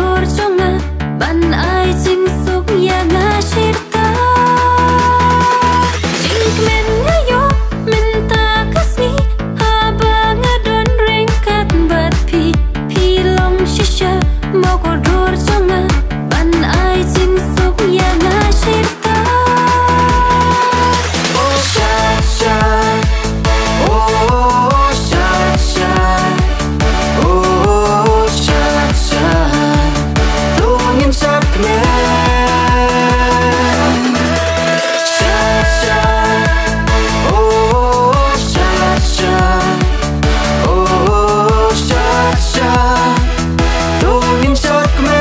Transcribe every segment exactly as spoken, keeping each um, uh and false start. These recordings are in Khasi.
Dur jong nga ban ai jingsuk ïa nga shirta. Jingkmen nga ïoh mynta ka sngi haba nga don ryngkat bad phi. Phi long shisha mo ko dur jong nga ban ai jingsuk ïa nga shirta. Oh sha sha, oh sha sha, oh sha sha. To ngin sha kmen. Sha sha, oh sha sha, oh sha sha. To ngin sha kmen.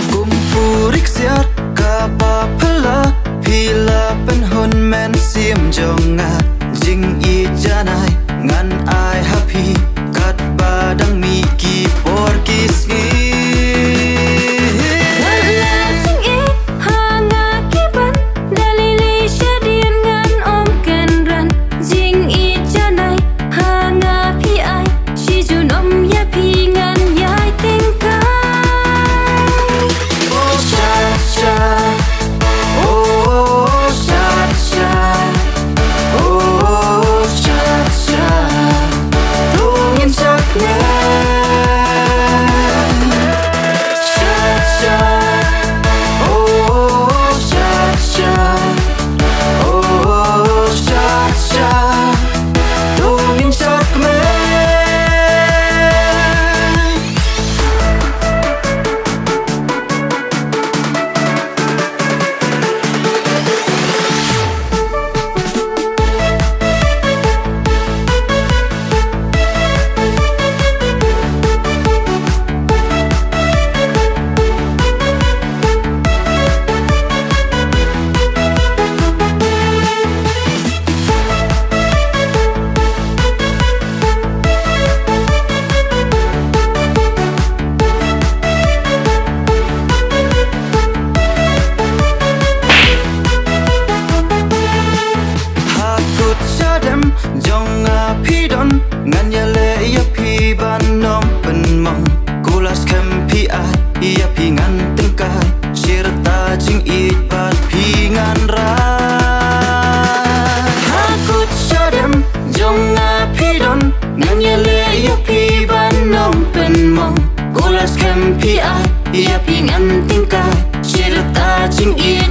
Kum puri ksiar kaba phylla, phi la pynhun mynsiem jong nga. Jingïeit janai ngan ai ha phi katba dang mih ki por ki sngi. Wat la jingïeit ha nga ki ban, da lei lei shadien ngan ym kynran. Jingïeit janai ha nga phi ai, shi junom ïa phi ngan ïai tyngkai. Oh sha sha, oh sha sha, oh sha sha. To ngin sha kmen. Sha sha, oh sha sha, oh sha sha. To ngin sha kmen. Ha kut shadem jong nga phi don, ngan ïaleh ïa phi ban ym pynmong. Kula skhem phi ai ïa phi ngan tyngkai, shirta jingïeit bad phi ngan rai. Ha kut shadem jong nga phi don, ngan ïaleh ïa phi ban ym pynmong. Kula skhem phi ai ïa phi ngan tyngkai, shirta jingïeit